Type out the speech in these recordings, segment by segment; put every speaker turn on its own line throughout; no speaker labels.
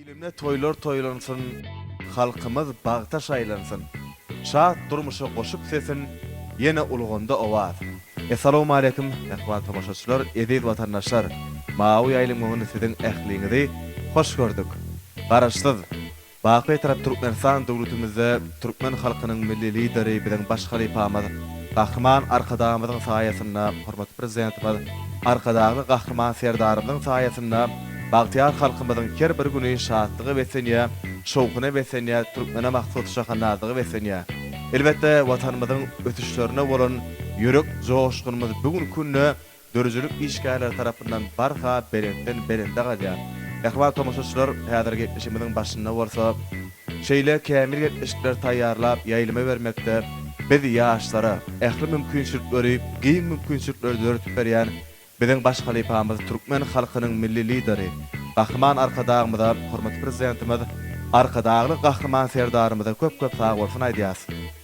Ilimde toýlar toýlansyn, Halkymyz bagta şaýlansyn. Şat durmuşa goşup sesin, Ýene ulgamda owaz. Essalawmaleýkim mähriban tomaşaçylar, eziz watandaşlar! Mawy ýaýlym öňünde siziň ähliňizi hoş gördük. Garaşsyz, Baky Bitarap Türkmenistan döwletimizde türkmen halkynyň Milli Lideri biziň baş halypamyz Gahryman Arkadagymyzyň saýasynda, hormatly Prezidentimiz Arkadagly Gahryman Serdarymyzyň saýasynda bagtyýar halkymyzyň her bir güni şatlyga beslenýär, şowhuna beslenýär, türkmene mahsus şahandazlyga beslenýär. Elbetde, Watanymyzyň ösüşlerine bolan ýürek joşgunymyz bu günki günde döredijilik işgärleri tarapyndan barha belentden belende galýar. Mähriban tomaşaçylar, häzir gepleşigimiziň başynda bolsa, şeýle kämil gepleşikleri taýýarlap ýaýlyma bermekde biz ýaşlara ähli mümkinçilikleri, giň mümkinçilikleri döredip berýän biziň baş halypamyz türkmen halkynyň Milli Lideri Gahryman Arkadagymyza, hormatly Prezidentimiz Arkadagly Gahryman Serdarymyza köp-köp sagbolsun aýdýas.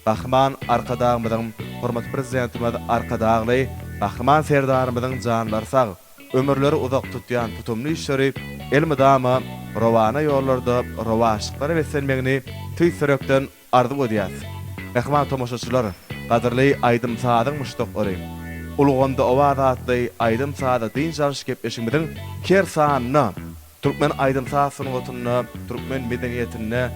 Gahryman Arkadagymyzyň, hormatly Prezidentimiz Arkadagly Gahryman Serdarymyzyň janlary sag, ömürleri uzak tutýan tutumly işleri elmydama rowana ýollarda rowaçlyklara beslenmegini tüýs ýürekden arzuw edýäs. Mähriban tomaşaçylar, gadyrly aýdym-sazyň muşdaklary! Ulgamda owaz atly aýdym-saza dynç alyş gepleşigimiziň her sanyna Türkmen aýdym-saz sungatynda, türkmen medeniýetinde,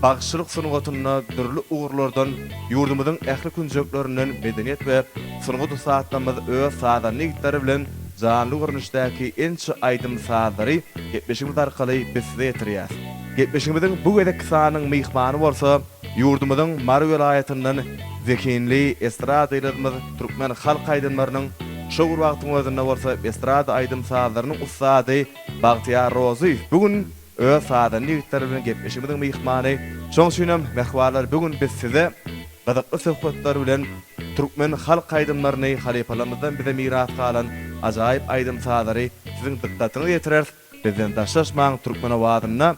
bagşylyk sungatynda dürli ugurlardan ýurdumyzyň ähli künjeklerinden medeniýet we sungat ussatlarymyz öz sazanda ýigitleri bilen janly görnüşdäki ençe aýdym-sazlary gepleşigimiz arkaly biz size ýetirýäs. Gepleşigimiziň bu gezekki sanynyň myhmany bolsa ýurdumyzyň Mary welaýatyndan zehinli estrada ýyldyzymyz türkmen halk aýdymlarynyň şo bir wagtyň özünde bolsa estrada aýdym-sazlarynyň ussady Bagtyýar Rozyýew bu gün öz sazanda ýigitleri bilen gepleşigimiziň myhmany. Şonuň üçinem, mähribanlar, bu gün biz size gyzykly söhbetler bilen türkmen halk aýdymlaryny, halypalarymyzdan bize miras galan ajaýyp aýdym-sazlary siziň dykgatyňyza ýetireris. Bizden daşlaşmaň, Türkmen owazynda,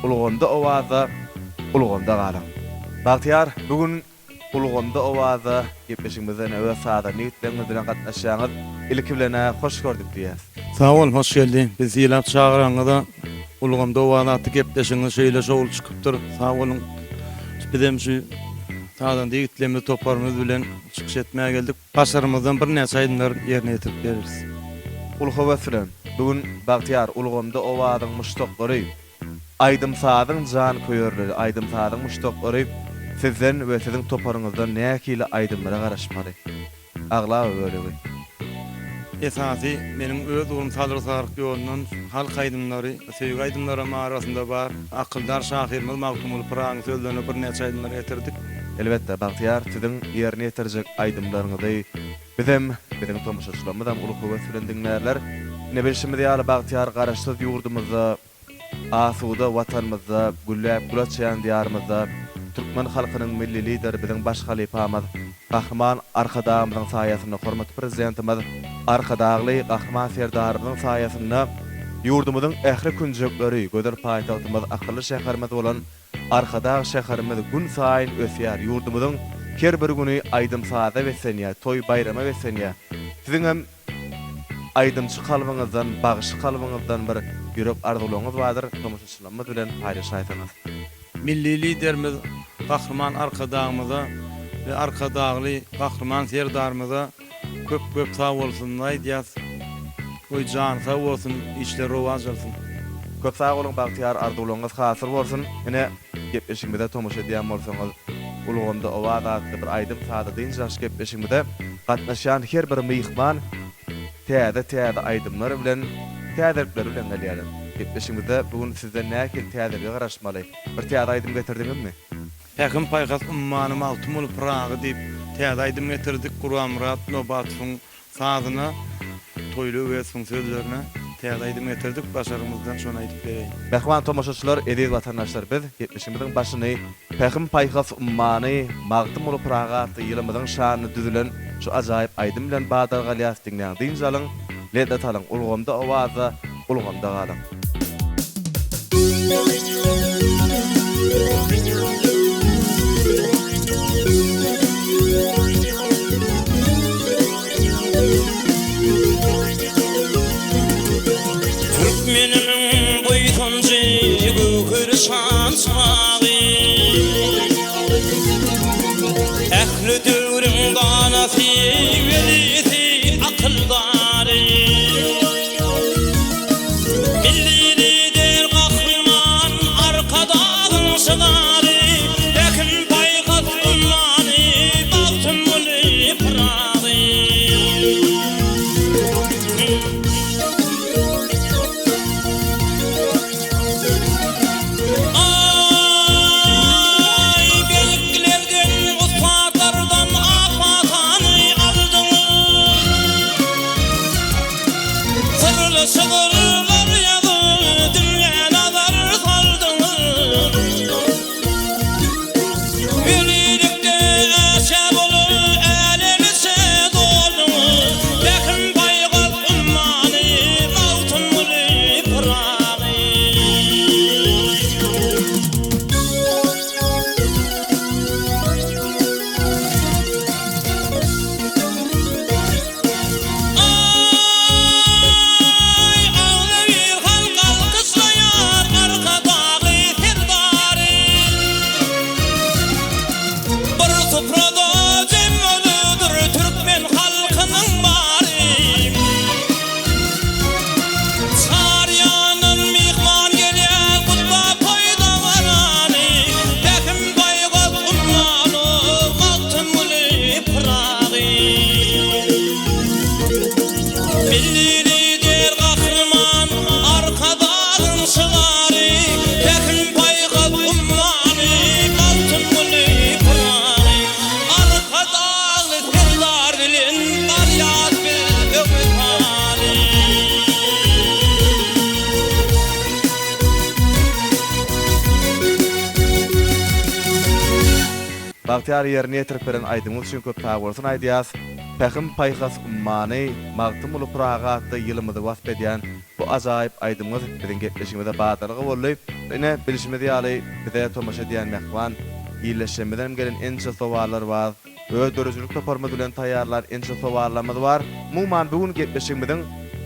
ulgamda owazda, ulgamda galyň. Bagtyýar, bu gün Ulgamda owaza gepleşigimizde ine öz sazanda ýigitleriňiz bilen gatnaşýaňyz. Ilki bilen-ä hoş gördük diýýäs.
Sag boluň, hoş geldi. Bizi sylap çagyranyňyza. Ulgamda owaz atly gepleşigiňiz şeýle şowly çykypdyr. Sag boluň. Bizem şu sazanda ýigitlerimiz toparymyz bilen çykyş etmäge geldik. Başarymyzdan birnäçe aýdymlar ýerine ýetirip bereris.
Uly höwes bilen. Bu gün Bagtyýar Ulgamda owazyň muşdaklary Aýdym-sazyň janköýerleri, aýdym-sazyň muşdaklary sizden we siziň toparyňyzdan nähili aýdymlara garaşmaly? Aglaba bölegi.
Esasy meniň öz ugrum salyr-saryk ýolundan halk aýdymlary, söýgi aýdymlaram arasynda bar. Akyldar şahyrymyz Magtymguly Pyragyň sözlerine birnäçe aýdymlar getirdik.
Elbetde, Bagtyýar, siziň ýerine ýetirjek aýdymlaryňyzy bizem, biziň tomaşaçylarymyzam uly höwes bilen diňlärler. Ine, bilşimiz ýaly, Bagtyýar Garaşsyz ýurdumyzda Asuda Watanymyzda, gülläp gül açýan Diýarymyzda türkmen halkynyň Milli Lideri biziň baş halypamyz Gahryman Arkadagymyzyň saýasynda, hormatly Prezidentimiz Arkadagly Gahryman Serdarymyzyň saýasynda ýurdumyzyň ähli künjekleri, gözel paýtagtymyz, akylly şäherimiz bolan Arkadag şäherimiz günsaýyn ösýär, ýurdumyzyň her bir güni aýdym-saza beslenýär, toý-baýrama beslenýär. Siziňem Aýdymçy kalbyňyzdan, bagşy kalbyňyzdan bir ýürek arzuwlaryňyz bardyr, tomaşaçylarymyz bilen paýlaşaýsaňyz.
Milli Liderimiz Gahryman Arkadagymyza we Arkadagly Gahryman Serdarymyza köp köp sag bolsunyny aýdýas. Goý jany sag bolsun, işleri rowaç alsyn.
Köp sag boluň Bagtyýar arzuwlaryňyz hasyl bolsun. Ine gepleşigimize tomaşa edýän bolsaňyz Ulgamda owaz atly bir aýdym sazy dynç alyş gepleşigimize gatnaşýan her bir myhman täze täze aýdymlar bilen täzelikler bilen gelýärler. Gepleşigimizde bu gün sizden nähili täzelige garaşmaly? Bir täze aýdym getirdiňizmi?
Pähim paýhas ummany Magtymguly Pyragy diýip täze aýdym getirdik Gurbanmyrat Nobatowyň Sazyna Toýly Öwezowyň sözlerine täze aýdym getirdik, başarymyzdan şony aýdyp bereýin.
Mähriban tomaşaçylar, eziz watandaşlar biz gepleşigimiziň başyny Pähim-paýhas ummany Magtymguly Pyragy atly ýylymyzyň şanyna düzülen şu ajaýyp aýdym bilen badalgalýas diňläň dynç alyň, lezzet alyň ulgamda owazda ulgamda galyň.
Türkmenimiň buýsanjy göwher. Şadyr şygyrlar ýazyp, dünýä nazar saldyňyz. Welilikde äşe bolup, älemişe dolduňyz. Pähim-paýhas ummany Magtymguly Pyragy. Aý, agzybir halk alkyşlaýar Arkadagly Serdary. Bir suprada jem boludyr türkmen halkynyň bary. Çar ýandan myhman gelýär gutlap toý dabarany. Pähim-paýhas ummany Magtymguly Pyragy. Milli Lider Gahryman Arkadagyň şygary, Pähim-paýhas ummany Magtymguly Pyragy. Arkadagly Serdar bilen barýas biz öňe sary.
Bagtyýar ýerine ýetirip beren aýdymyňyz üçin köp sagbolsun aýdýas. Pähim-paýhas ummany Magtymguly Pyragy atly ýylymyzy wasp edýän bu ajaýyp aýdymyňyz biziň gepleşigimize badalga boldy. Ine, bilşimiz ýaly, bize tomaşa edýän mähriban ildeşlerimizdenem gelen ençe sowallar bar. Öz döredijilik toparymyz bilen taýýarlan ençe sowallarymyz bar. Umuman, bu gün gepleşigimiziň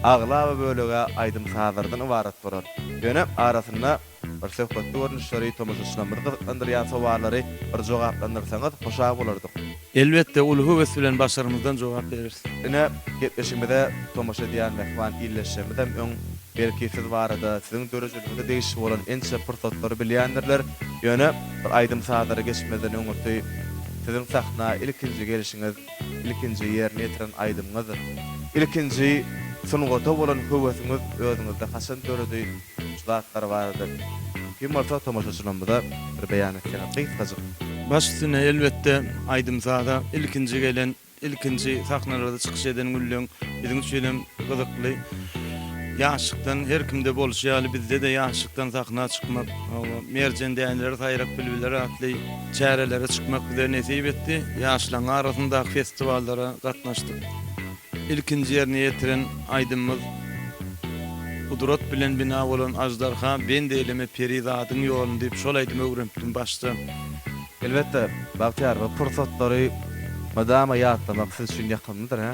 aglaba bölegi aýdym-sazlardan ybarat bolar. Ýöne arasynda Bir söhbetli görnüşleri tomaşaçylarymyzy gyzyklandyrýan sowallary bir jogaplandyrsaňyz hoşal bolardyk.
Elbetde uly höwes bilen başarymyzdan jogap bereris.
Ine, gepleşigimize tomaşa edýän mähriban ildeşlerimizem öň belki siz barada, siziň döredijiligiňize degişli bolan ençe pursatlary bilýändirler. Ýöne bir aýdym-sazlara geçmezden öňürti siziň sahna ilkinji gelşiňiz, ilkinji ýerine ýetiren aýdymyňyz, ilkinji sungata bolan höwesiňiz özüňizde haçan döredi? Şu zatlar barada mümkin bolsa tomaşaçylarymyza bir beýan etseňiz gysgajyk.
Baş üstüne elbetde aýdym-saza ilkinji gelen, ilkinji sahnalarda çykyş eden günleň biziň üçinem gyzykly. Ýaşlykdan her kimde bolşy ýaly bizde-de ýaşlykdan sahna çykmak, hawa, Merjen däneleri saýrak bilbiller atly çärelere çykmak bize nesip etdi. Ýaşlaryň arasyndaky festiwallara gatnaşdyk. Ilkinji ýerine ýetiren aýdymymyz Gudrat bilen bina bolan aždarha bend eýleme perizadyň ýoluny diýip şol aýdymy öwrenipdim başda.
Elbetde, Bagtyýar, bu pursatlary mydama ýatlamak siz üçin ýakymlydyr, hä?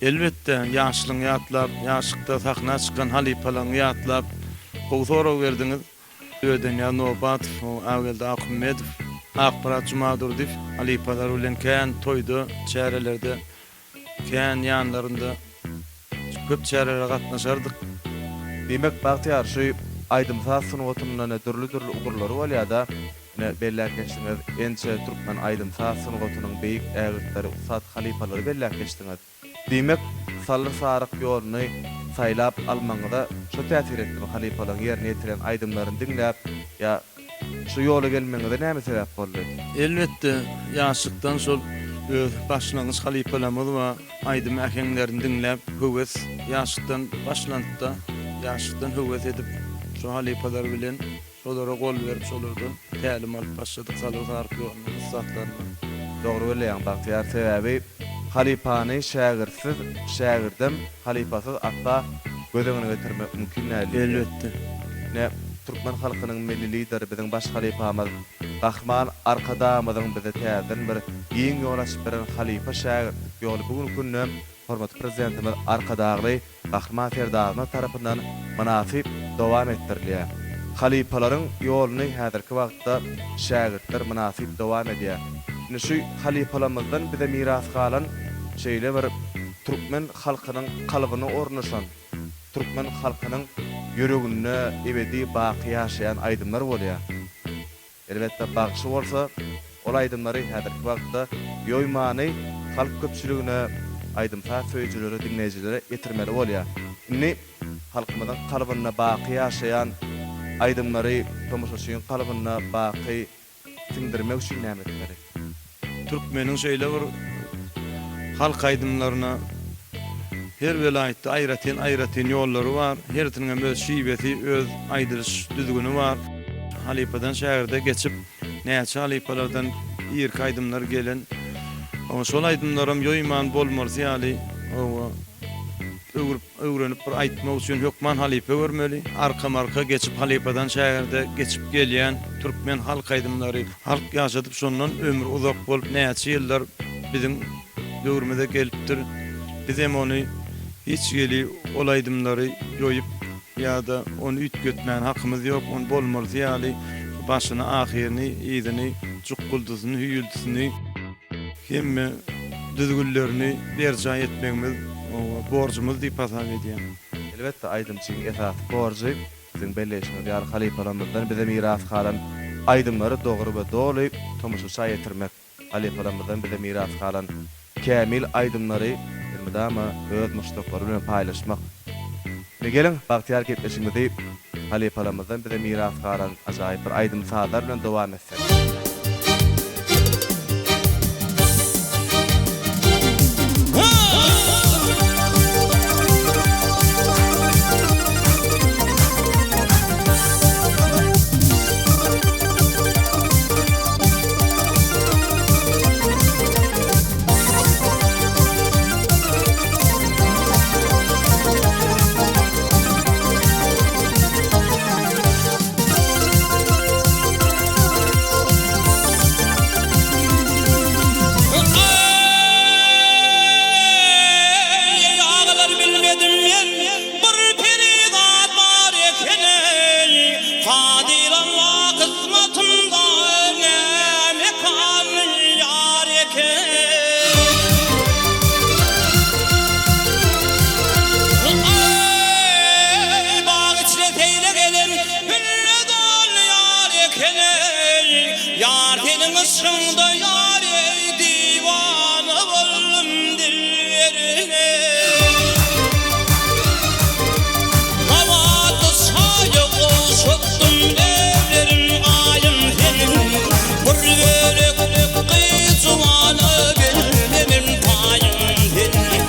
Elbetde, ýaşlygyňy ýatlap, ýaşlykda sahna çykan halypalaryňy ýatlap, gowy sorag berdiňiz. Ödenýaz Nobatow, Awgeldi Akmmedow, Akmyrat Jumadurdyýew halypalar bilen kän toýda, çärelerde kän ýanlarynda köp çärelere gatnaşardyk.
Diýmek, Bagtyýar, şu aýdym-saz sungatynda ine dürli-dürli ugurlary bolýar-da, ine belläp geçdiňiz, ençe türkmen aýdym-saz sungatynyň beýik ägirtleri, ussat halypalary belläp geçdiňiz. Diýmek, Salyr Saryk ýoluny saýlap almagyňyza şo täsir etdimi, halypalaryň ýerine ýetiren aýdymlaryny diňläp ýa şu ýola gelmegiňize näme sebäp boldy?
Elbetde, ýaşlykdan şol öz başlangyç halypalarymyz bar, aýdym äheňlerini diňläp höwes ýaşlykdan başlanypda, ýaşlykdan höwes edip şo halypalar bilen Şolara gol berip şolardan tälim alyp başladyk Salyr Saryk ýolunyň ussatlaryndan.
Dogry belleýäň Bagtyýar sebäbi halypany şägirtsiz şägirdem halypasyz asla göz öňüne getirmek mümkin däl diýilýär.
Elbetde.
Ine türkmen halkynyň milli lideri biziň baş halypamyz Gahryman Arkadagymyzyň bize täzeden bir giň ýol açyp beren halypa şägirtlik ýoly bu günki günde hormatly Prezidentimiz Arkadagly Gahryman Serdarymyz tarapyndan mynasyp dowam etdirilýär. Halypalaryň ýoluny häzirki wagtda şägirtler mynasyp dowam edýär. Indi şu halypalarymyzdan bize miras galan şeýle bir türkmen halkynyň kalbyna ornaşan, türkmen halkynyň ýüreginde ebedi baky ýaşaýan aýdymlar bolýar. Elbetde bagşy bolsa ol aýdymlary häzirki wagtda ýoýmany halk köpçüligine, aýdym-saz söýüjilere, diňleýjilere ýetirmeli bolýar. Indi halkymyzyň kalbynda baky ýaşaýan aýdymlary tomaşaçyň kalbynda baky siňdirmek üçin näme etmeli?
Türkmeniň şeýle bir halk aýdymlaryna. Her welaýatda aýratyn-aýratyn ýollary bar. Hersiniňem öz şiwesi, öz aýdylyş düzgüni bar. Halypadan şägirde geçip, näçe halypalardan irki aýdymlar gelen. Şol aýdymlaram ýoýman bolmalysy ýaly, hawa, öwrüp, öwrenip bir aýtmak üçin hökman halypa görmeli. Arkama-arka geçip halypadan şägirde geçip gelýän türkmen halk aýdymlary. Halk ýaşadyp şondan ömri uzak bolup näçe ýyllar biziň döwrümize gelipdir. Bizem ony hiç hili ol aýdymlary ýoýup ýa-da ony üýtgetmäne hakymyz ýok. Ony bolmalysy ýaly başyny, ahyryny, yzyny, jukguldysyny, hüýüldisini, hemme düzgünlerini berjaý etmegimiz borjumyz diýip hasap edýän.
Elbetde, aýdymçyň esasy borjy, siziň belleýşiňiz ýaly, halypalarymyzdan bize miras galan aýdymlary dogry we doly tomaşaça ýetirmek. Halypalarymyzdan bize miras galan kämil aýdymlary elmydama öz muşdaklary bilen paýlaşmak. Indi geliň, bagtyýar gepleşigimizi halypalarymyzdan bize miras galan ajaýyp bir aýdym-sazlar bilen dowam etsek.
Eý, agalar bilmedim men, bir perizat bar eken-eý, Kadyr Alla kysmatymda nämekan ýar eken. Eý, bag içre seýle gelen hülle doly ýar eken-eý, Ýar seniň yşkyňda ýar eý, diwana boldum dilberine. Nabat çaýa gowşatdym leblerim aýym seniň, Bir bölek gyz juwana bermedim paýym seniň.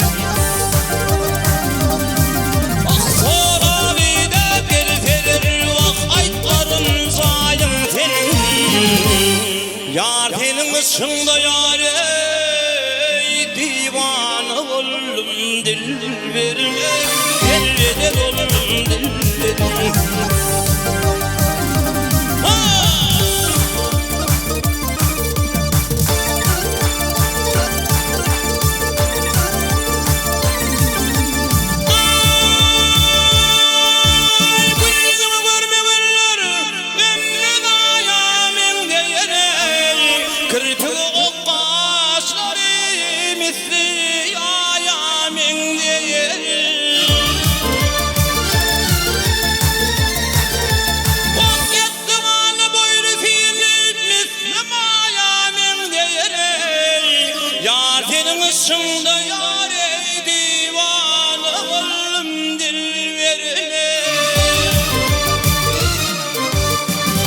Ah sorap idäp gelseler wah aýtmaryn jaýym seniň. Ýar seniň yşkyňda ýar eý diwana boldum dilberim eý dellede boldum dilberim. Aý gül ýüzüňi görmegenler ömre zaýa meňzeýär-eý. Kirpigi ok gaşlary misli ýaýa meňzeýär. Ok ýetdi gany boýly süýümli misli maýa meňzeýär-eý. Ýar seniň yşkyňda ýar eý diwana boldum dilberime.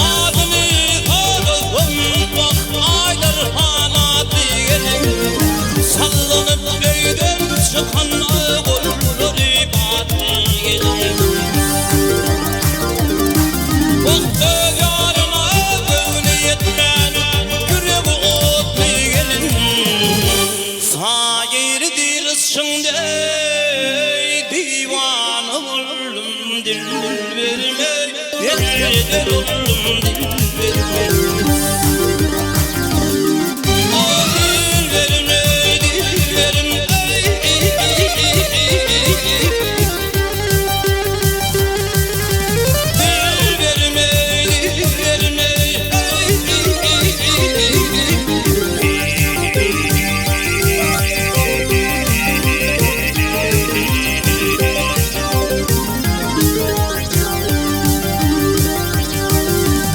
Adyny sorasam wah aýlar hanatly gelin. Sallanyp öýden çykan gollary batly gelin. Wah öz ýaryna göwni ýetmän ýüregi otly gelin. Saýyr diýrişiň deý diwana boldum dilberim eý, Delleder boldum dilberim. O dilberim eý, dilberim eý. Dilberim eý, dilberim eý.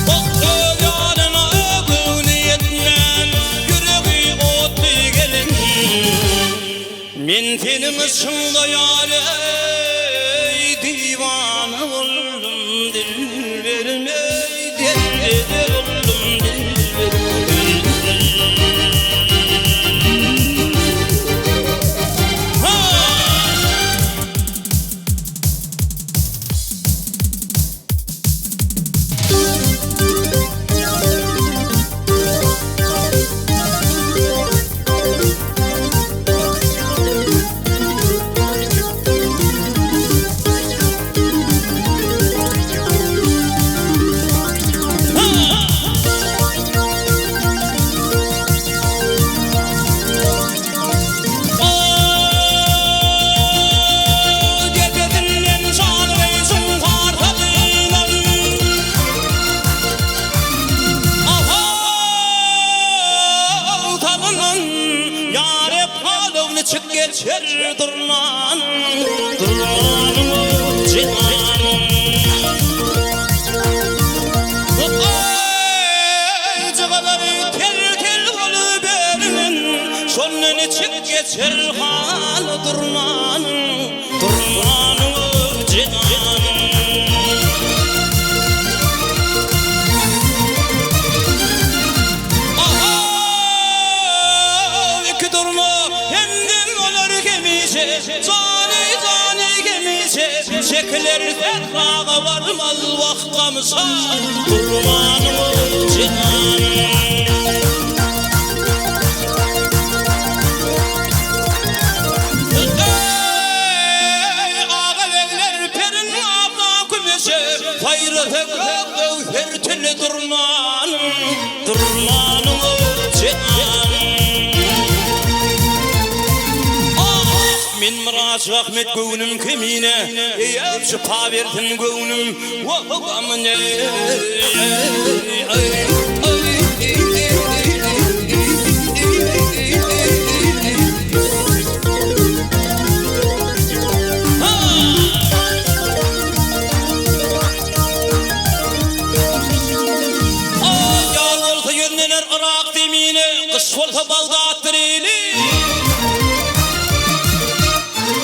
Bak öz ýaryna. geçer durnanyň, durnanyň jemanyň. Aý, jygalary tel-tel bolup berlen, Şonda niçik geçer haly durnanyň, durnanyň jemanyň. Ahaw, iki durna hemdem bolar hemişe, Jany, jany hemişe çekiler sähraga barmaz wah gamyşa, Gurbanyň jemanyň. Eý, aga-begler, periň abla kümüşe, Saýrasa gök öwser tili durnanyň, Durnanyň jemanyň. Ah, men Myraç Ahmet göwnüm kemine, Eýäm şypa bersin göwnüm, wah, gamyny. Ýaz bolsa ýüzlener Yrak zemine, Gyş bolsa Bagdatdyr ili.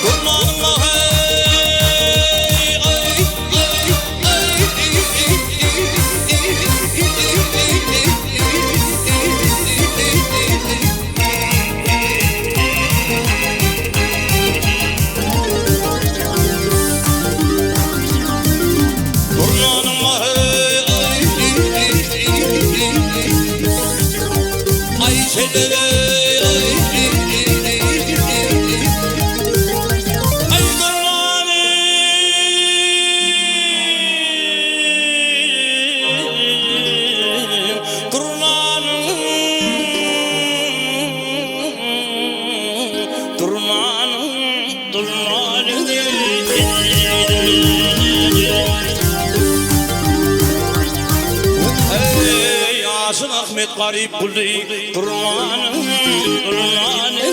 Durnanyň Garyp gully Durmanyň Durmanyň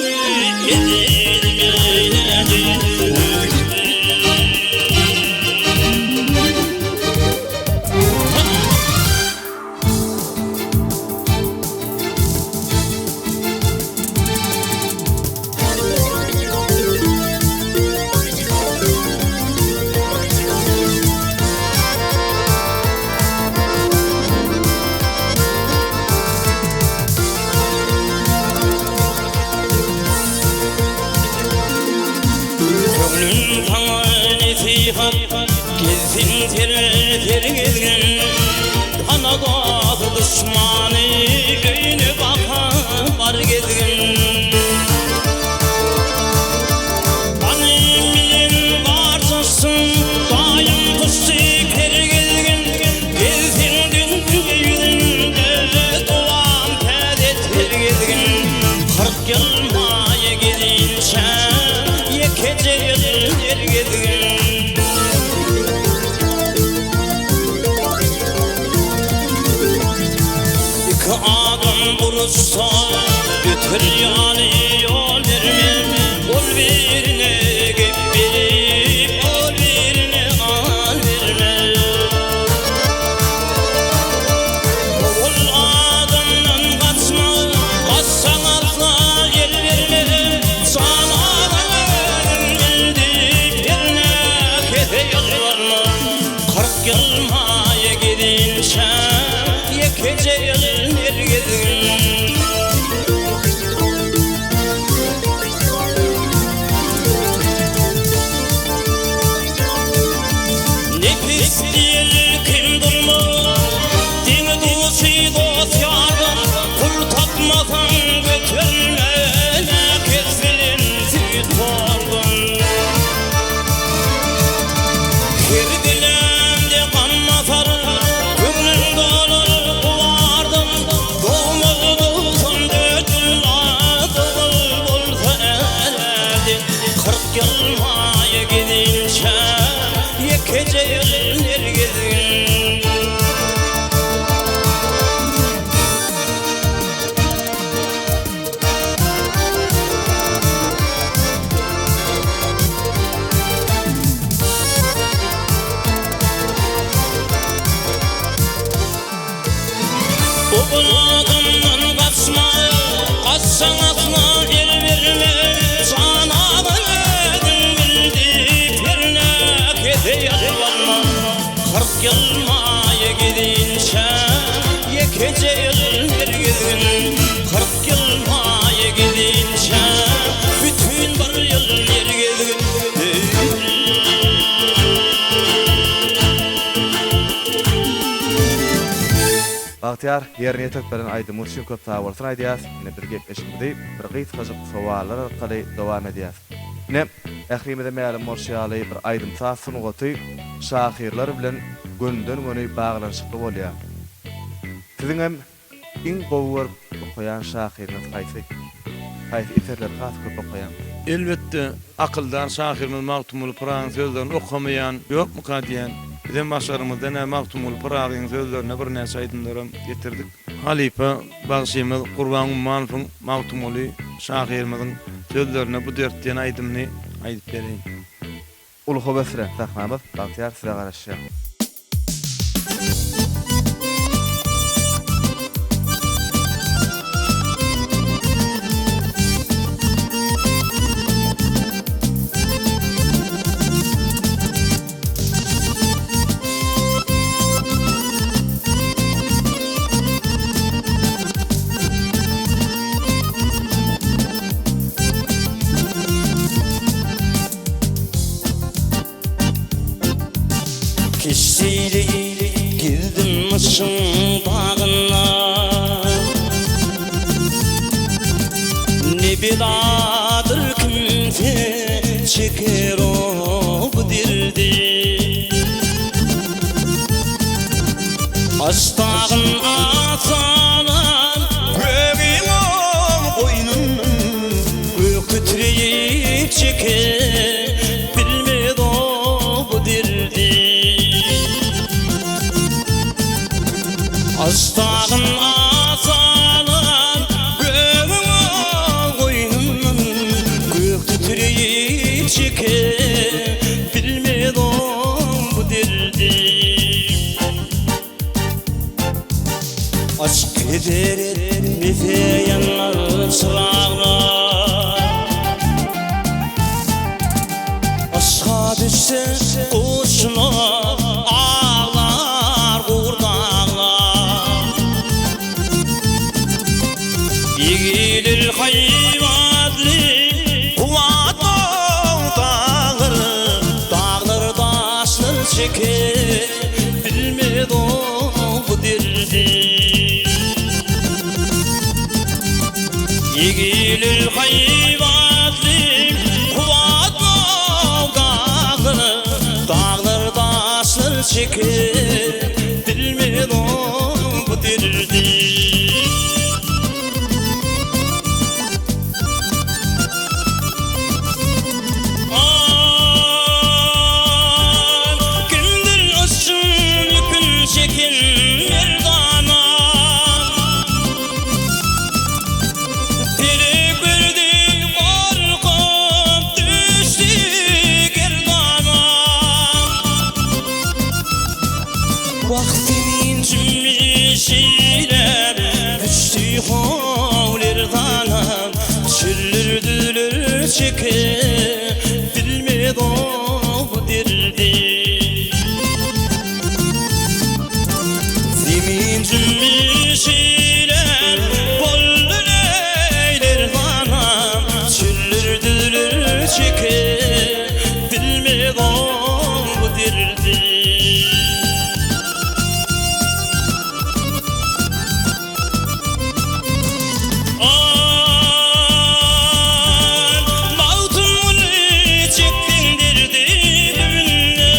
Köňlüm saňa nesihat, Gezsin ser-ser gezgin. Tana dosty duşmany, Öýüne bakan bar gezgin. Tanym bilen garşaşsyn, Daýym guşdy per gezgin. Gezsin dünýe ýüzünde, Dowam täze ter gezgin. 40 ýyl maýa gezinçä, Ýekeje ýyl ner gezgin. Iki adam uruşsa, öter ýaly ýol berme. Ol birine gep berip, ol birine al berme. Ol adamdan gaçma, gaçsaň asla el berme. Janadan özüň bil diýip, herne kese ýalbarma. 40 ýyl maýa gezinçä, Ýekeje ýyl ner gezgin. Nepis diýel kim durmaz, Deňi-duşy dost-ýardan, Pul tapmasaň göterme, Näkes bilen süýt borgun. Her diläňde gam basar, Köňlüň dolar gubardan, Dogmaz 94 ýyl-a, Dogul bolsa ärden. 40 ýyl maýa gezinçä, Ýekeje ýyl ner gezgin. 40 ýyl maýa gezinçä, Ýekeje ýyl ýer gezgin. 40 ýyl maýa gezinçä, Bütin bir ýyl ýer gezgin.
Bagtyýar, ýerine ýetirip beren aýdymyňyz üçin köp sagbolsun aýdýas. Indi biz gepleşigimizi bir gysgajyk sowallar arkaly dowam edýäs. Ine, ählimize mälim bolşy ýaly, bir aýdym-saz sungaty şahyrlar bilen gönüden-göni baglanyşykly bolýar. Siziňem iň gowy görüp okaýan şahyryňyz haýsy? Haýsy eserleri has köp okaýaňyz?
Elbetde, akyldar şahyrymyz Magtymguly Pyragyň sözlerini okamaýan ýokmuka diýýän. Bizem başlarymyzda nä Magtymguly Pyragyň sözlerine birnäçe aýdymlaram getirdik. Halypa bagşymyz Gurban Ummanowyň Magtymguly şahyrymyzyň sözlerine Bu dert diýen aýdymyny aýdyp bereýin.
Uly höwes bilen sahnamyz Bagtyýar size garaşýar.
Kişili girdim myşyň bagyna Ne beladyr kimse çeker o bu derdi Aştagyn asalan gögüň ol goýnundan Gök titreýip çeker bilmez o bu derdi. Aştagyn asalan gögüň ol goýnundan Gök titreýip çeker bilmez o bu derdi. Aşk heder etmese ýanar çyraglar. Aşga düşse guşlar aglar gurdaglar. Egilir haýbatly kuwwatly daglar, Daglar daşlar çeker bilmez o bu derdi. Egilir haýbatly kuwwatly daglar, Daglar daşlar çeker bilmez o bu derdi. Kimdir yşgyň ýükün çeken merdana? Pelek berdi gorkup düşdi gerdana. Wah senin jümmüşiler düşdi howlerdana Çöller düzler çeker bilmez o bu derdi Zemin jümmüşiler boldy leýlerdana Çöller düzler çeker bilmez o bu derdi. Magtymguly çekseň derdi dübünde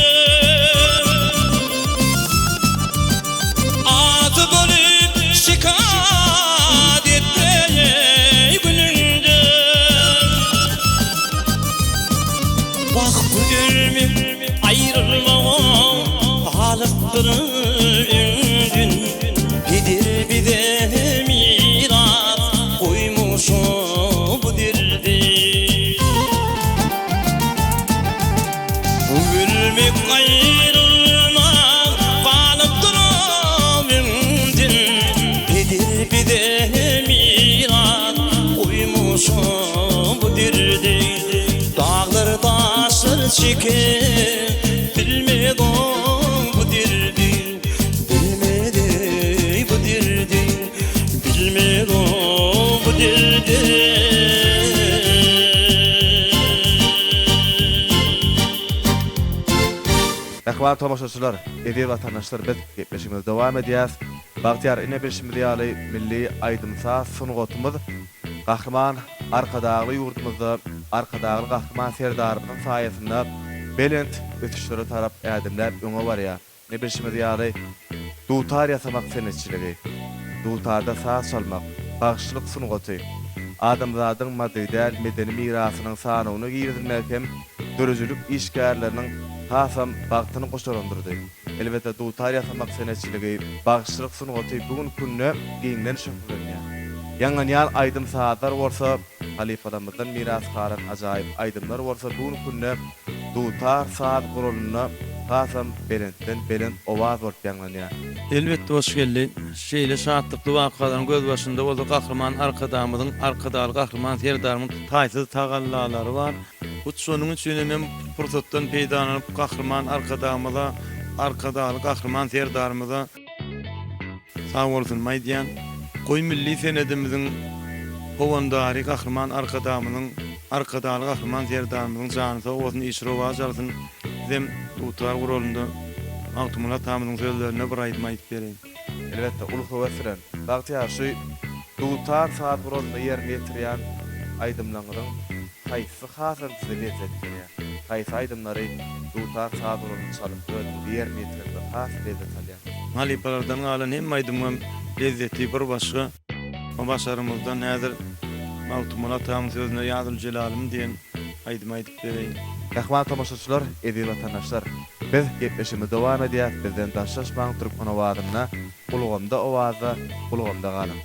Aty bolup şikat etmeý günüňde Wah bu ölmek aýrylmagam galypdyr öňden Peder bize miras goýmuş bu derdi Bu ölmek aýrylmak galypdyr öňden Peder bize miras goýmuş bu derdi Daglar daşlar çeker bilmez o bu derdi.
Mähriban tomaşaçylar, eziz watandaşlar biz gepleşigimizi dowam edýäs. Bagtyýar ine bilşimiz ýaly milli aýdym-saz sungatymyz Gahryman Arkadagly ýurdumyzda Arkadagly Gahryman Serdarymyzyň saýasynda belent ösüşlere tarap ädimläp öňe barýar. Ine bilşimiz ýaly dutar ýasamak senetçiligi, dutarda saz çalmak, bagşylyk sungaty adamzadyň maddy däl medeni mirasynyň sanawyna girizilmegi hem döredijilik işgärleriniň hasam bagtyny goşalandyrdy. Elbetde, dutar ýasamak senetçiligi, bagşyçylyk sungaty bu günki günde giňden şöhlelenýär. Ýaňlanýan aýdym-sazlar bolsa, halypalarymyzdan miras galan ajaýyp aýdymlar bolsa bu günki günde dutar saz guralynda hasam belentden belent owaz bolup ýaňlanýar.
Elbetde hoş geldi. Şeýle şatlykly wakalaryň gözbaşynda bolsa Gahryman Arkadagymyzyň, Arkadagly Gahryman Serdarymyzyň taýsyz tagallalary bar. Hut şonuň üçin hem men pursatdan peýdalanyp Gahryman Arkadagymyza, Arkadagly Gahryman Serdarymyza sag bolsunymy aýdýan. Goý milli senedimiziň howandary Gahryman Arkadagymyzyň, Arkadagly Gahryman Serdarymyzyň jany sag bolsun, işi rowaç alsyn. Bizem dutar guralynda Magtymguly atamyzyň sözlerine bir aýdym aýdyp bereýin.
Elbetde, uly höwes bilen. Bagtyýar, şu dutar saz guralynda ýerine ýetirýän aýdymlaryňyzyň haýsysy hasam size lezzet berýär? Haýsy aýdymlary dutar saz guralynda çalyp, özüňiz ýerine ýetireňde has lezzet alýaňyz?
Halypalardan galan hemme aýdymyň lezzeti bir başga. Başarymyzdan häzir Magtymguly atamyň sözüne Ýa Züljelalym diýen aýdymy aýdyp bereýin.
Mähriban tomaşaçylar, eziz watandaşlar! Biz gepleşigimizi dowam edýäs, bizden daşlaşmaň Türkmen owazynda, ulgamda owazda, ulgamda galyň!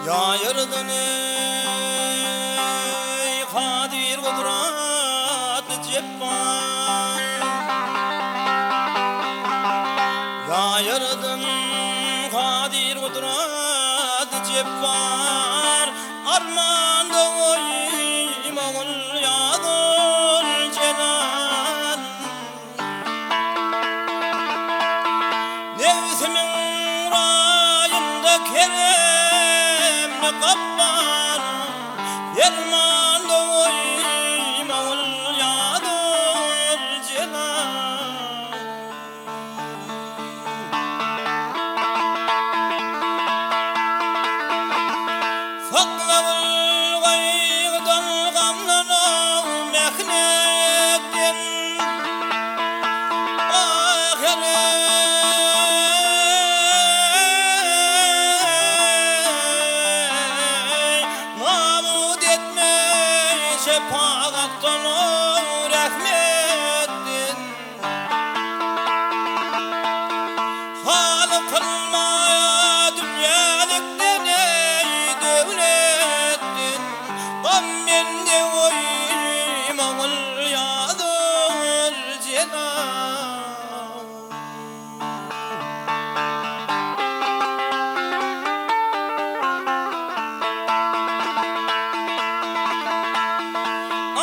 Ýaýyrdan eý, kadyr gudratly Jepbar. Ýaýyrdan kadyr gudratly Jepbar, Armanda goýmagyn ýa Züljelal. Nebsimiň raýynda keremli gapbar, Permanda goýmagyl ýa Züljelal. Saklagyl gaýgydan, gamdan, mähnetden. Ah, heleý, nabut etme şepagatdan, rehmetden. Haly kylma dünýälikden eý döwletden, Gam mende goýmagyl ýa Züljelal.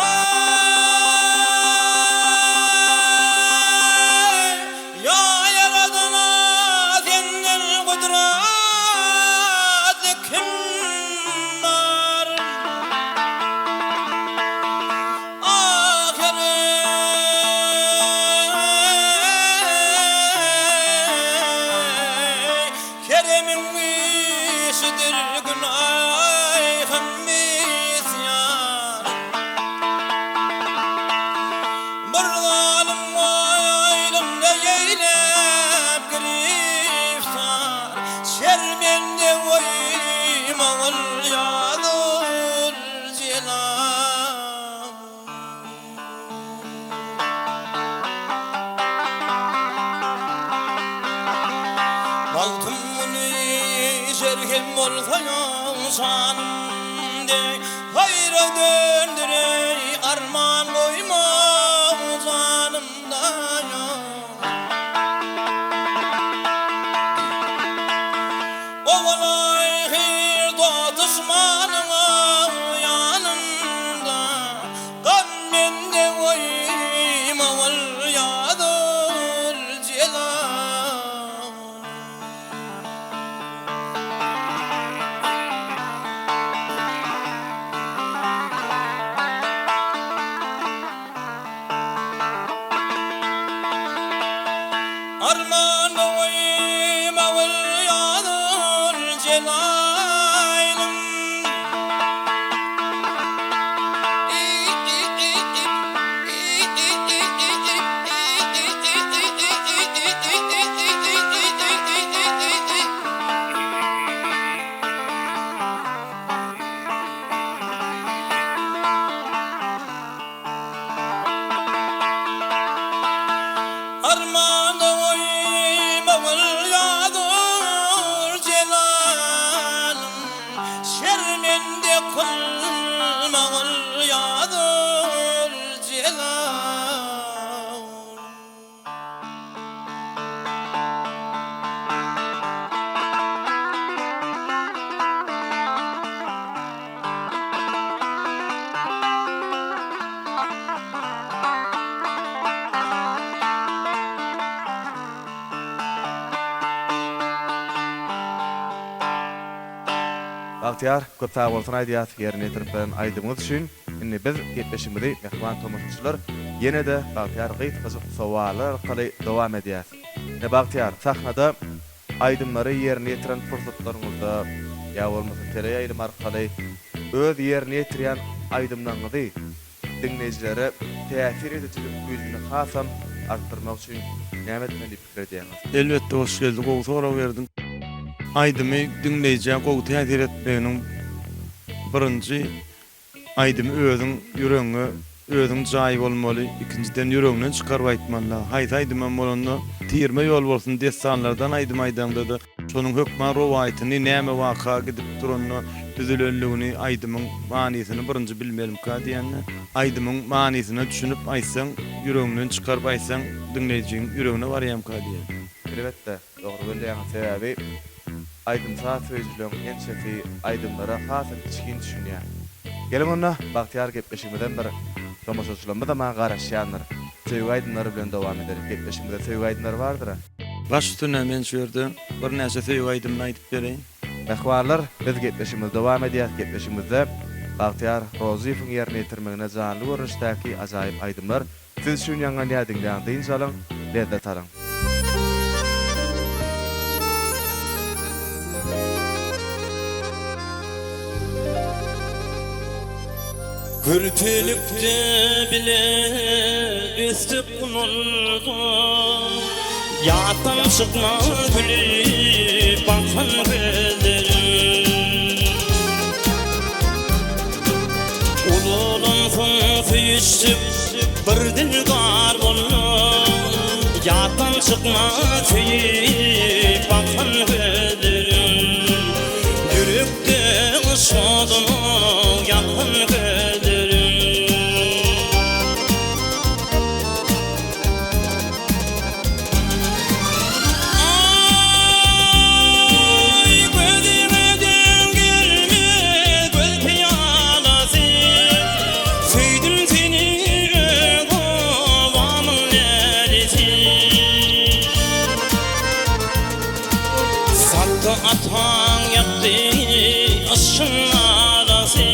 Aý, ýa Ýaradana senden gudratly kim bar? Ahyry keremiň işidir günaýhym isýan. Bir zalym aýlymda eýläp giriftar, Şermende goýmagyl ýa Züljelal. Magtymguly şerhem bolsa ýowşanym deý, Haýra döndüreý, arman goýma janymda Owalaý hyr duşmanyň ýanynda, Gam mende goýma ol. Jelalym. Armana goýmagyl ýadyr Jelalym, Şermende kylmagyl ýadyr Jelalym.
Bagtyýar, köp sag bolsun aýdýas ýerine ýetirip beren aýdymyňyz üçin. Indi biz gepleşigimizi mähriban tomaşaçylar ýene-de Bagtyýar gysgajyk sowallar arkaly dowam edýäs. Ine Bagtyýar, sahnada Aýdymlary ýerine ýetiren pursatlaryňyzda ýa bolmasa teleýaýlym arkaly öz ýerine ýetirýän aýdymlaryňyzy diňleýjilere täsir edijilik güýjüni hasam artdyrmak üçin näme etmeli diýip pikir edýäňiz?
Elbetde Hoşgeldi gowy sorag berdiň. Aýdymy diňleýjä gowy täsir etmeginiň birinji Aýdymy özüň ýüregiňe özüň jaý bolmaly, ikinjiden ýüregiňden çykaryp aýtmalyda. Haýsy aýdymam bolanda tirme ýol bolsun dessanlardan aýdym aýdaňdada şonuň hökman rowaýatyny näme waka gidip duranda düzülenligini aýdymyň manysyny birinji bilmelimka diýende aýdymyň manysyna düşünip aýtsaň ýüregiňden çykaryp aýtsaň diňleýjiň ýüregine barýamka diýen.
Elbetde, dogry belleýäňiz sebäbi Aýdym-saz söýüjileriň ençesi aýdymlara hasam içgin düşünýär. Geliň onda, bagtyýar gepleşigimizem bir tomaşaçylarymyzam-a garaşýandyr. Söýgi aýdymlary bilen dowam edeliň. Gepleşigimizde söýgi aýdymlary bardyr-a?
Baş üstüne men şu ýerde birnäçe söýgi aýdymyny aýdyp bereýin.
Mähribanlar, biz gepleşigimizi dowam edýäs. Gepleşigimizde Bagtyýar Rozyýewiň ýerine ýetirmeginde janly görnüşdäki ajaýyp aýdymlar Siz üçin ýaňlanýar diňläň dynç alyň lezzet alyň.
Körpelikde bile ösdük ulaldyk Ýatdan çykmaz gülüp bakan gözleriň. Ulalansoň söýüşdik bir dildar bolduk Ýatdan çykmaz söýüp bakan gözleriň Ýürekde yşk oduny ýakan gözleriň. Aý, gözüme deň gelmez göz pyýalasy, Söýdüm seni öz obamyň lälesi. Satdy ataň ýakdy yşkyň alasy,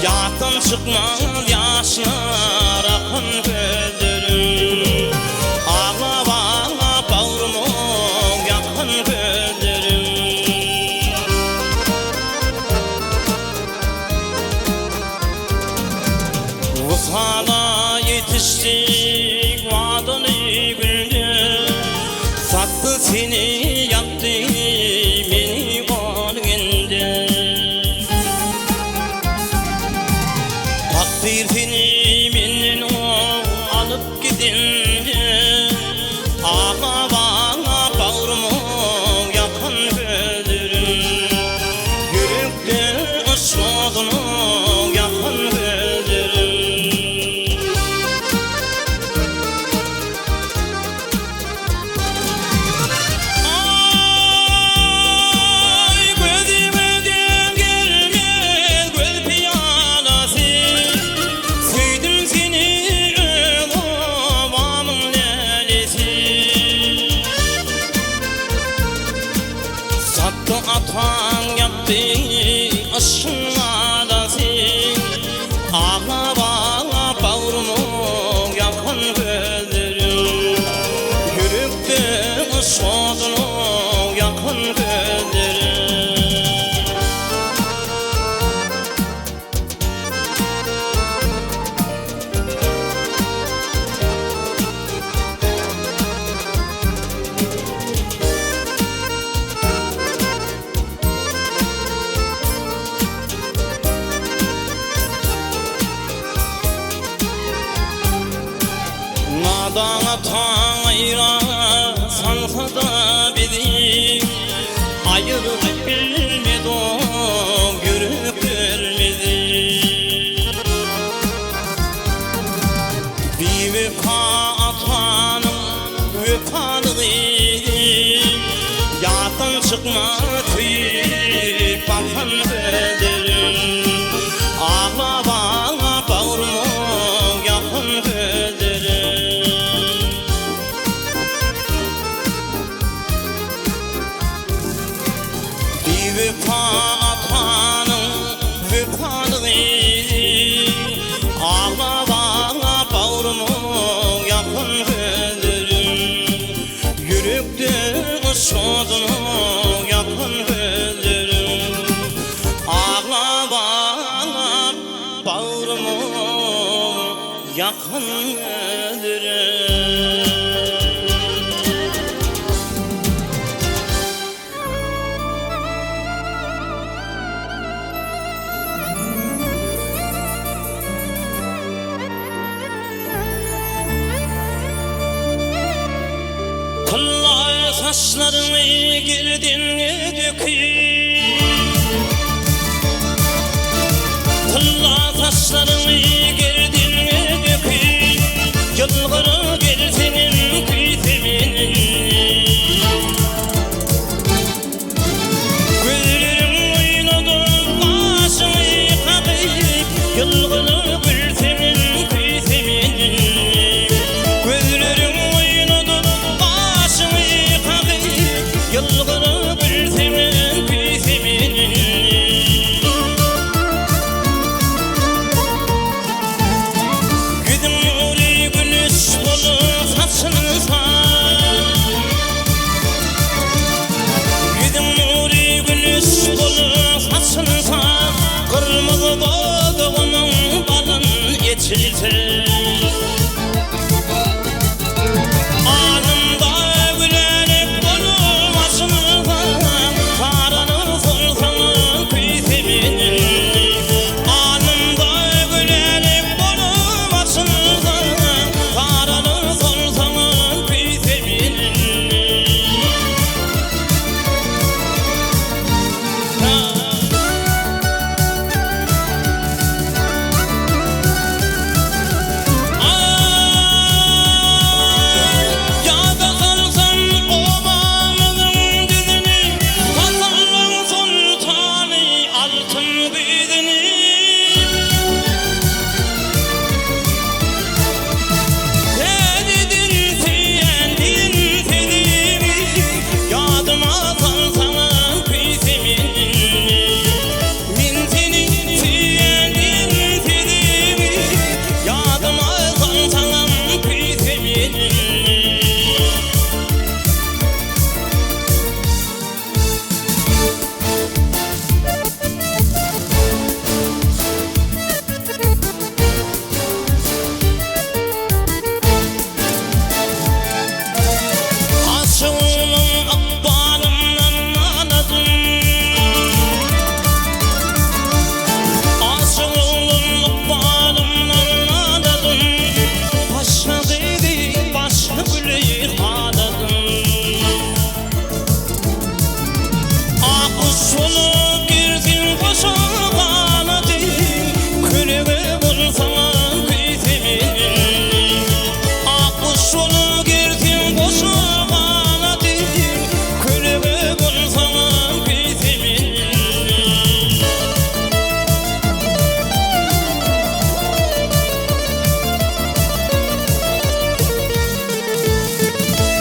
Ýatdan çykmaz ýaşlar akan gözleriň. Aglap-aglap bagrymy ýakan gözleriň. Wysala ýetişdik wadaly günde, Satdy seni ýakdy meni ol günde. Takdyr seni menden alyp gidende, Aglap-aglap bagrymy ýakan gözlerim. Ýürekde yşk oduny ýakan gözlerim. Aý, gözüme deň gelmez göz pyýalasy, Söýdüm seni öz obamyň. Daň atan aýra salsa-da bizi, Aýyryp bilmez o ýüreklerimizi. Biwepa atanyň wepaly gyzy, Ýatdan çykmaz söýüp bakan gözlerim. Aglap-aglap bagryma ýakan gözlerim. Biwepa atanyň wepaly gyzy, Aglap-aglap bagryma ýakan gözlerim. Ýürekde yşgyna ýakan gözlerim. Aglap-aglap bagryma ýakan gözlerim. Tylla saçlaryňy gerdenňe döküp, Tylla saçlaryňy gerdenňe döküp, Ýylgyra gelseňem küýsemenen. Gözleriň oýnadyp, gaşyňy kakyp, Ýylgyra gülseňem küýsemenen. Gözleriň oýnadyp, gaşyňy kakyp, Ýylgyra gülseňem küýsemenen. Ýüzüň nury güneş bolup saçylsa, Ýüzüň nury güneş bolup saçylsa, Gyrmyzy dodagynyň balyn eçilse. Alnymda gülälek bolup açylsa, Saranyp solsaň küýsemenen. Alnymda gülälek bolup açylsa, Saranyp solsaň küýsemenen. Ýada salsam obamyzyň düzüni, Pasyllaň soltany altyn güýzüni. Täzeden söýen diýen sözümi, Ýadyma salsaňam küýsemen. Men seni söýen diýen sözümi, Ýadyma salsaňam küýsemen. Aşygynyň ykbalyndan naladym, Aşygynyň ykbalyndan naladym, Başga gyzy, başga güli haladym. Ak guş bolup girsin goşa ganady, Kölege bolsaňam küýsemen. Ak guş bolup girsin goşa ganady, Kölege bolsaňam küýsemen.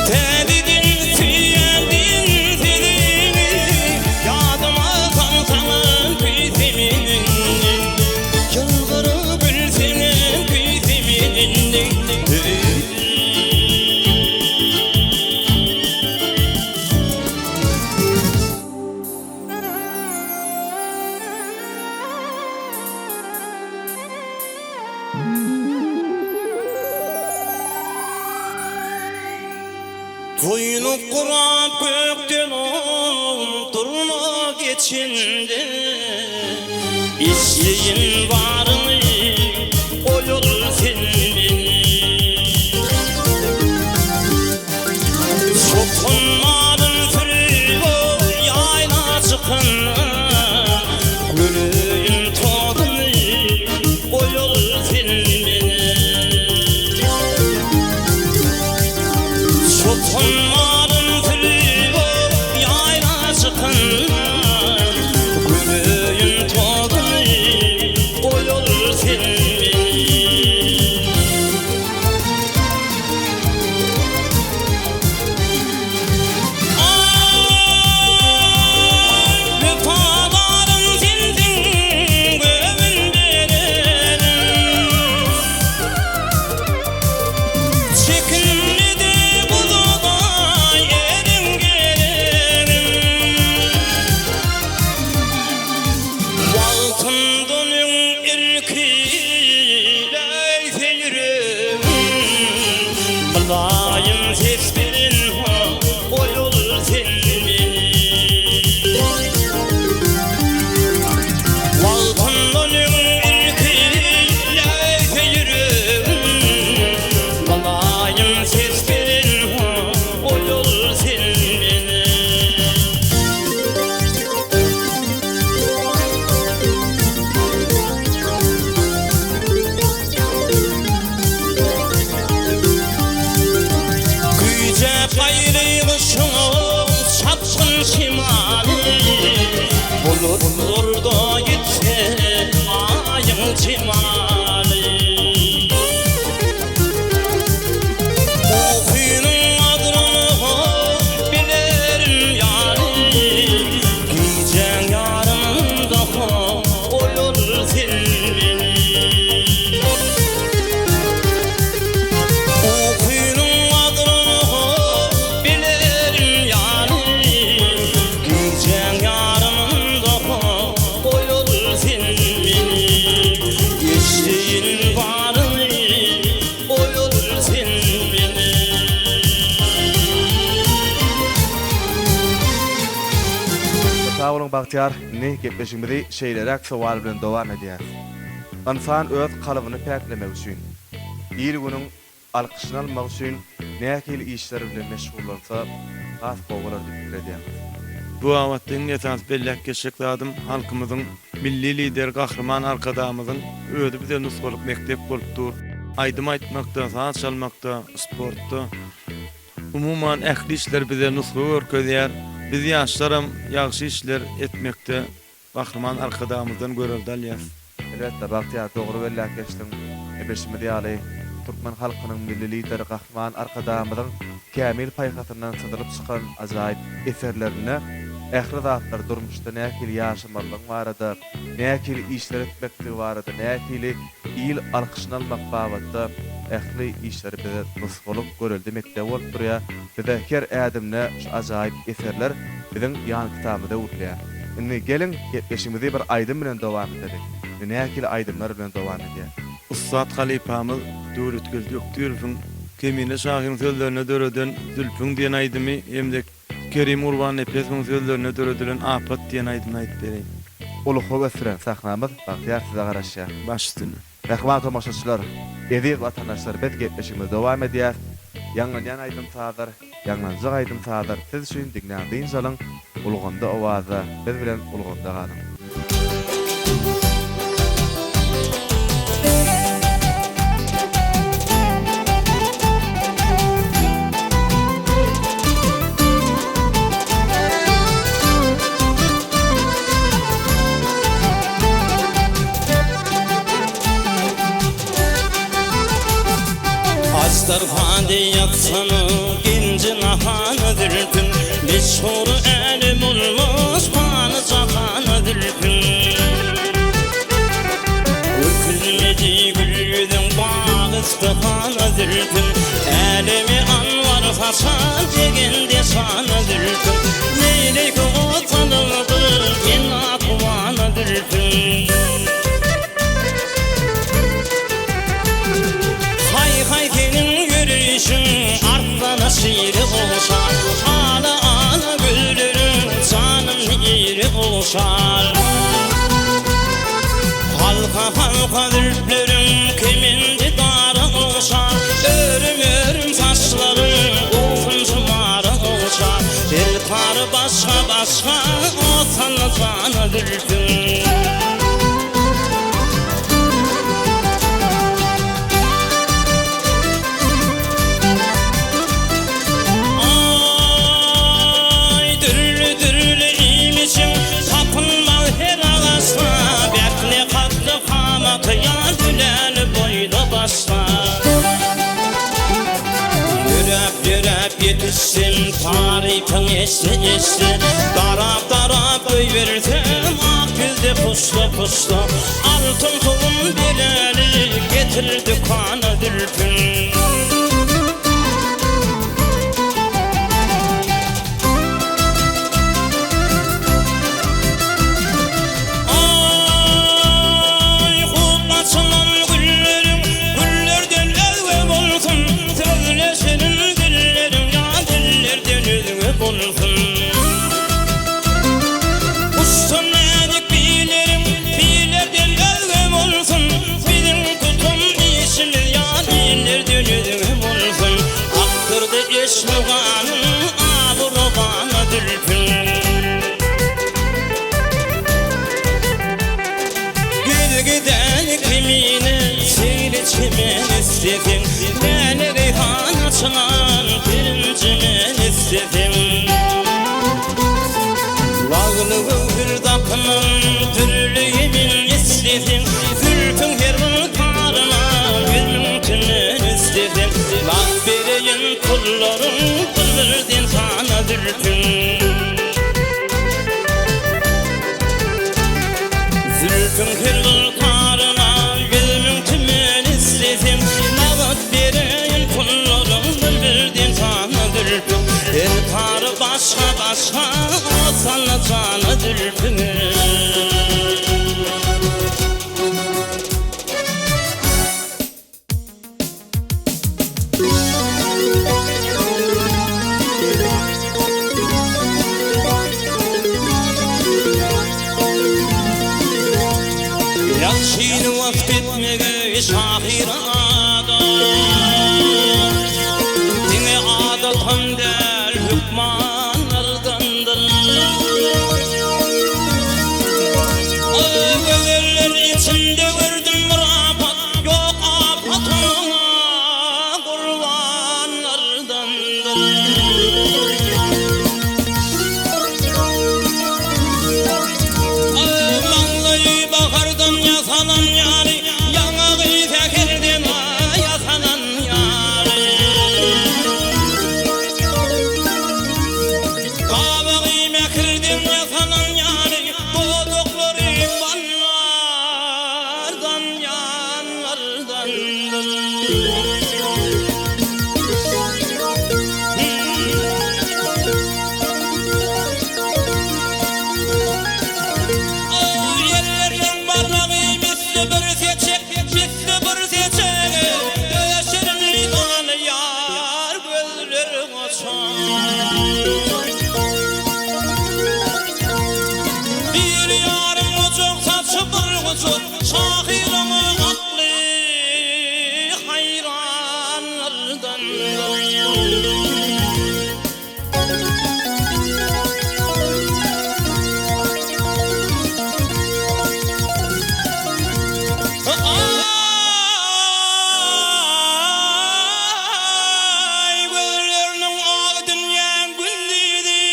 Täzeden söýýän sözüňi, Ýadyma salsaňam küýsemen. Ýylgyryp gülseňem küýsemen. Toýuny gurap gökden durna geçende, Isleýin baryny, goýul sen meni. Çopan malyn sürüp ýaýla çykanda, Göreýin tozuny, goýul sen meni. Aý, wepadarym sensiň, göwün berenim. Çekinmedi guzudaý eliň gelenim. Wagtyndan öň irki läýse ýüregim, Mylaýym ses bilen goýul sen meni. Wagtyndan öň irki läýse ýüregim, Mylaýym ses bilen goýul sen meni. Güýjäp gaýry gyşyň çapgyn şemaly, Bulutlarda ýitse Aýyň jemaly. Ukynyň gadryny bilerin ýaly, Gijäň ýarymynda oýal sen meni. Ukynyň gadryny bilerin ýaly, Gijäň ýarymynda oýal sen meni. Eşdeýin baryny, oýal sen meni.
Sag boluň Bagtyýar, indi gepleşigimizi şeýleräk sowal bilen dowam edýäris. Ynsan öz kalbyny päklemek üçin, il-günüň alkyşyny almak üçin nähili işler bilen meşgullansa has gowy bolar diýip pikir edýäňiz?
Bu babatda iň esasy belläp geçjek zadym halkymyzyň Milli Lideri Gahryman Arkadagymyzyň özi bize nusgalyk mekdep bolup dur. Aýdym aýtmakda, saz çalmakda, sportda, umuman ähli işler bize nusga görkezýär. Biz ýaşlaram ýagşy işler etmekde Gahryman Arkadagymyzdan görelde alýas.
Elbetde, Bagtyýar, dogry belläp geçdiň. Bilşimiz ýaly, türkmen halkynyň Milli Lideri Gahryman Arkadagymyzyň kämil paýhasyndan syzylyp çykan ajaýyp eserlerinde ähli zatlar, durmuşda nähili ýaşamalydygyň barada, nähili işler etmekdigi barada, nähili il alkyşyny almak babatda ähli işleri bize nusgalyk, görelde mekdebi bolup durýar. Bize her ädimde şu ajaýyp eserler biziň ýan kitabymyza öwrülýär. Indi geliň, gepleşigimizi bir aýdym bilen dowam edeliň. Indi nähili aýdymlar bilen dowam edýäs?
Ussat halypamyz Döwletgeldi Ökdirowyň Kemine şahyryň sözlerine döreden Zülpüň diýen aýdymy hem-de Kerim Gurbannepesowyň sözlerine döredilen Apat diýen aýdymyny aýdyp bereýin.
Uly höwes bilen sahnamyz Bagtyýar size garaşýar.
Baş üstüne.
Mähriban tomaşaçylar, eziz watandaşlar biz gepleşigimizi dowam edýäs. Ýaňlanýan aýdym-sazlar, ýaňlanjak aýdym-sazlar siz üçin diňläň dynç alyň, ulgamda owazda biz bilen ulgamda galyň.
Aždarha deý ýatsana, genji nahana zülpüň, Meşhur älem bolmuş pany jahana zülpüň. Ökülmedi gül ýüzüň bagy istyhana zülpüň, Älemi anwar saçan jegende şana zülpüň, Neýleý ki ot salyndy men natuwana zülpüň. Haý-haý seniň ýörişiň arslana şire ogşar, Ala-ala gülleriň janyny ýere ogşar. Halka-halka zülpleriň kemendi dara ogşar, Örüm-örüm saçlaryň owsun şumara ogşar. Derkar başga-başga ot saldy jana zülpüň. Gözläp ýetişsem tarypyň eşde-eşde Darap-darap goýbersem ak ýüzde puşda-puşda Altyn suwum bereli getir dükana zülpüň. Aý, hup açylan gülleriň, Güllerden özge bolsun, Sözleşerin dilleriň, Ýa dillerden özge bolsun. Uçsa näzik bileriň, Bilerden özge bolsun, Biziň tutan işimiz, Ýa illerden özge bolsun. Akdyrdy eşgi ganyn, Aby-rowana zülpüň. Gel gidäli kemine, Şeýle çemen isleseň, Läle reýhan açylan Birinji men isleseň. Lagly göwher dakynan Dürli ýemin isleseň, Zülpüň her bir taryna 100 000 tümen isleseň, Lak bereýin pullaryň Bir-birden sana zülpüň. Zülpüň her bir taryna 100 000 tümen isleseň, Nagt bereýin pullaryň Bir-birden sana zülpüň. Her tary başga-başga Sana jana zülpüň. Ýagşyny wasp etmegi şahyr adat. Diňe adatam däl, hökmanlardandyr. Gözeller içinde gördüm bir apat, Ýok apat oňa gurbanlardandyr. Maňlaýy bahardan ýasalan ýaly, Ýaňagy säherden ýasalan ýaly. Gabagy mähirden ýasalan ýaly, Dodaklary ballardan ýanlardandyr. Elleriniň barmagy misli bir seçek, misli bir seçek, Döşerini dolanýar gözleri goçak. Bir ýarym gujak saçy bir gujak, Şahyryň akly haýranlardandyr. Aý, gözleriniň agy dünýäň gündizi.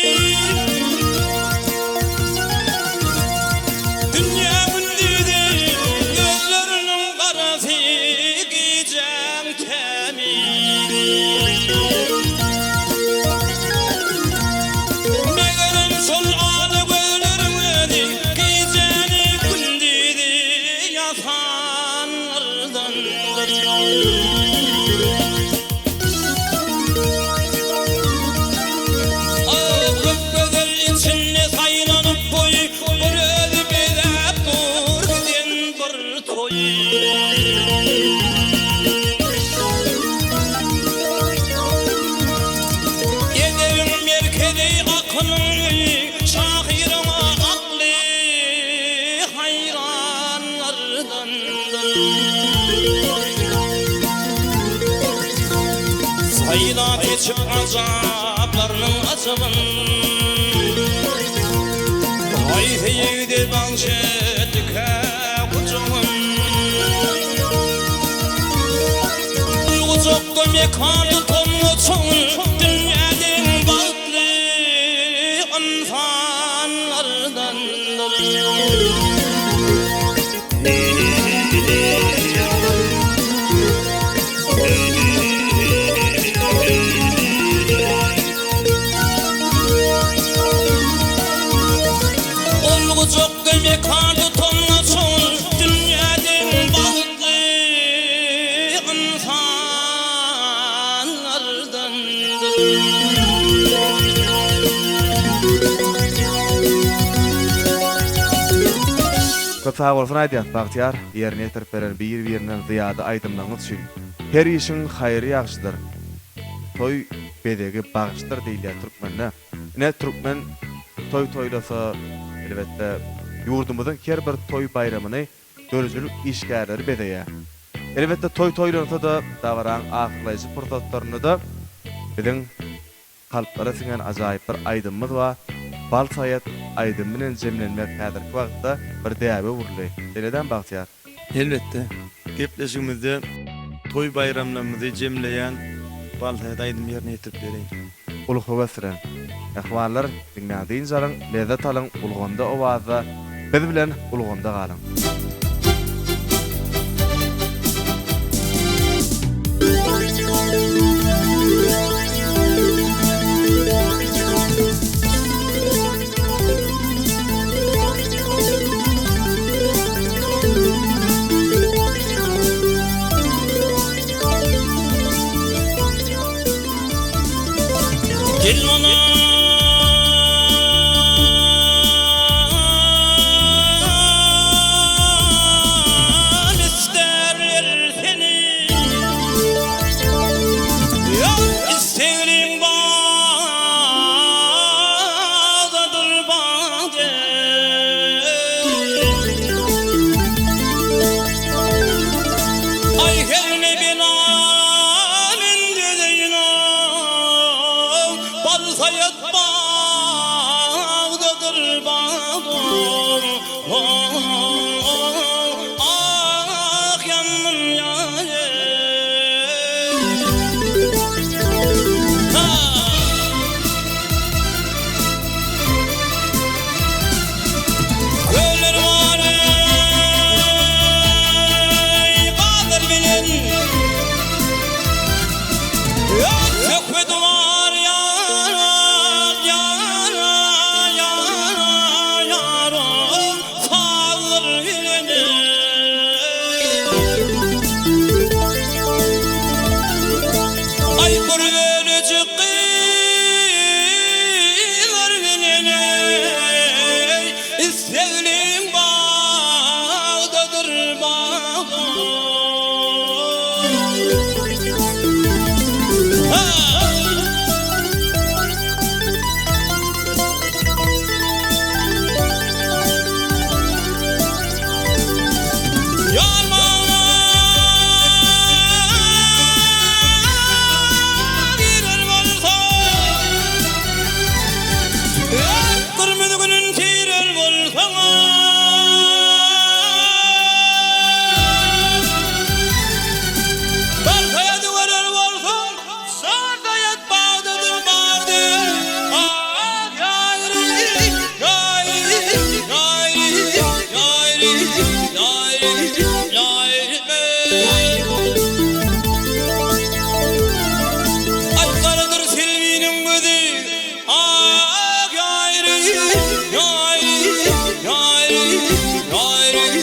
Dünýäň gündizi, gözleriniň garasy gijäň tämizi. Megerem şol ala gözleriň özi gijäni gündizi ýasanlardandyr. Köp gözel içinde saýlanyp boýy, Bir özi bezäp dur giden bir toýy. Edebiň merkezi akylyň öýi, Şahyryň akly haýranlardandyr. Saýlap geçip ajaplarynyň ajabyn, Haýsy ýigide bagş etdikä gujagyn. Gujakda mekan tutan goçuň, Dünýäde iň bagtly ynsanlardandyr.
Köp sag bolsun aýdýas Bagtyýar ýerine ýetirip beren bir birinden zyýada aýdymlaryňyz üçin. Her işiň haýry ýagşydyr. Toý bezegi bagşdyr diýilýär türkmende. Ine türkmen toý toýlasa elbetde ýurdumyzyň her bir toý baýramyny döredijilik işgärleri bezeýär. Elbetde toý toýlansa-da dabaraň ahyrlaýjy pursatlarynda-da biziň Kalplara siňen ajaýyp bir aýdymymyz bar. Bal saýat aýdymy bilen jemlenmek häzirki wagtda bir däbe öwrüldi. Şeýledämi Bagtyýar?
Elbetde. Gepleşigimizde toý baýramlarymyzy jemleýän Bal saýat aýdymy ýerine ýetirip bereýin.
Uly höwes bilen. Mähribanlar, diňläň dynç alyň, lezzet alyň, ulgamda owazda biz bilen ulgamda galyň.
Gel maňa isterler seni Ýok isteglim badadyr bade Aý her ne bela men düzeýin-ow, Bal saýat bagdadyr bagdym, Ah, ýandym ýa-eý. Ha! Köller bar eý gadyr bilen Söhbet bar ýar ýar ýar ýar Sazyr bilen Aý bir bölejik gyzlar bilen eý, Isteglim bagdadyr bagda. Ýar maňa girer bolsa, Gyrmyzy gülün tirer bolsaň. Barsaýady görer bolsaň, Şardaýat bagdadyr bagdy. Ah, ýaýry, ýaýry, ýaýry, ýaýry, ýaýry, ýaýry. Aý garadyr Selbiniň gözi, ah, ýaýry, ýaýry, ýaýry, ýaýry.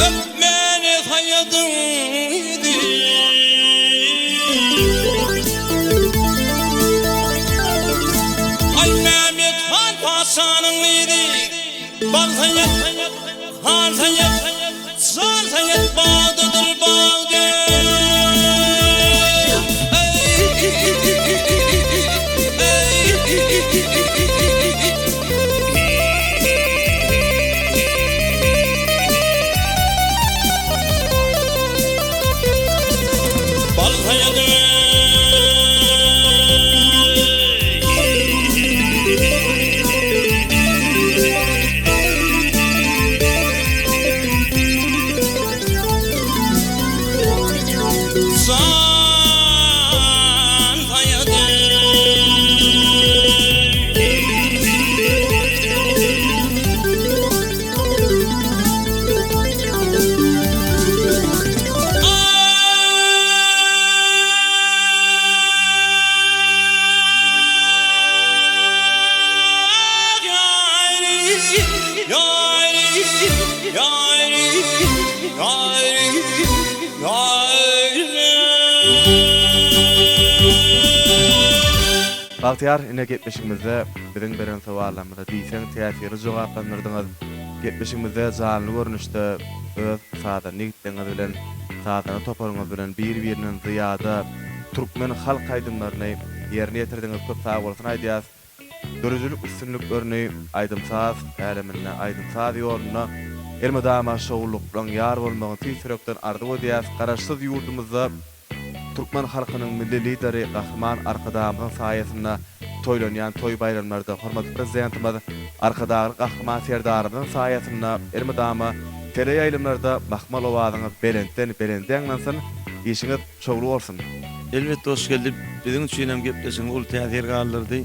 Öpmäne saýadyň ýüzi. Aý Mämmet han patyşanyň gyzy, Bal saýat, han saýat, jan saýat bagdadyr bagda. Bal saýadyň Jan saýat.
Bagtyýar, ine gepleşigimizde biziň beren sowallarymyza diýseň täsirli jogaplandyrdyňyz. Gepleşigimizde janly görnüşde öz sazanda ýigitleriňiz bilen, sazanda toparyňyz bilen bir-birinden zyýada türkmen halk aýdymlaryny ýerine ýetirdiňiz köp sagbolsun aýdýas. Döredijilik üstünliklerini aýdym-saz äleminde, aýdym-saz ýolunda elmydama şowlulyklaryň ýar bolmagyny tüýs ýürekden arzuw edýäs. Garaşsyz ýurdumyzda Türkmen halkynyň Milli Lideri Gahryman Arkadagymyzyň saýasynda toýlanýan toý-baýramlarda hormatly Prezidentimiz Arkadagly Gahryman Serdarymyzyň saýasynda elmydama teleýaýlymlarda mahmal owazyňyz belentden belende ýaňlansyn, işiňiz şowly bolsun!
Elbetde Hoşgeldi biziň üçin hem gepleşigiňiz uly täsir galdyrdy.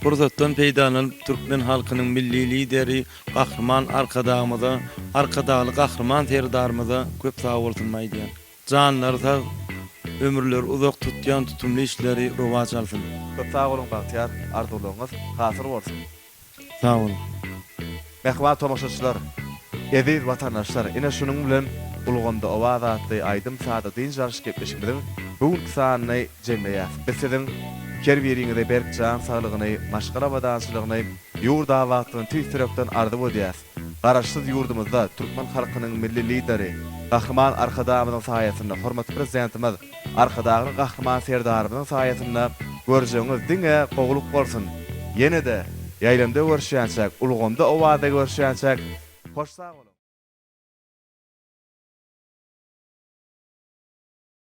Pursatdan peýdalanyp türkmen halkynyň Milli Lideri Gahryman Arkadagymyza, Arkadagly Gahryman Serdarymyza köp sagbolsunymy aýdýan. Janlary sag, ömürleri uzak tutýan tutumly işleri rowaç alsyn.
Köp sag boluň Bagtyýar, arzuwlaryňyz hasyl bolsun.
Sag boluň.
Mähriban tomaşaçylar, eziz watandaşlar, ine şunuň bilen Ulgamda owaz atly aýdym-sazly dynç alyş gepleşigimiziň bu günki sanyny jemleýäs. Biz siziň her biriňize berk jan saglygyny, maşgala abadançylygyny, ýurt abatlygyny tüýs ýürekden arzuw edýäs. Garaşsyz ýurdumyzda türkmen halkynyň Milli Lideri, Gahryman Arkadagymyzyň saýasynda, hormatly Prezidentimiz Arkadagly Gahryman Serdarymyzyň saýasynda görjegiňiz diňe gowulyk bolsun! Ýene-de ýaýlymda görüşýänçäk, ulgamda owazda görüşýänçäk, hoş sag boluň!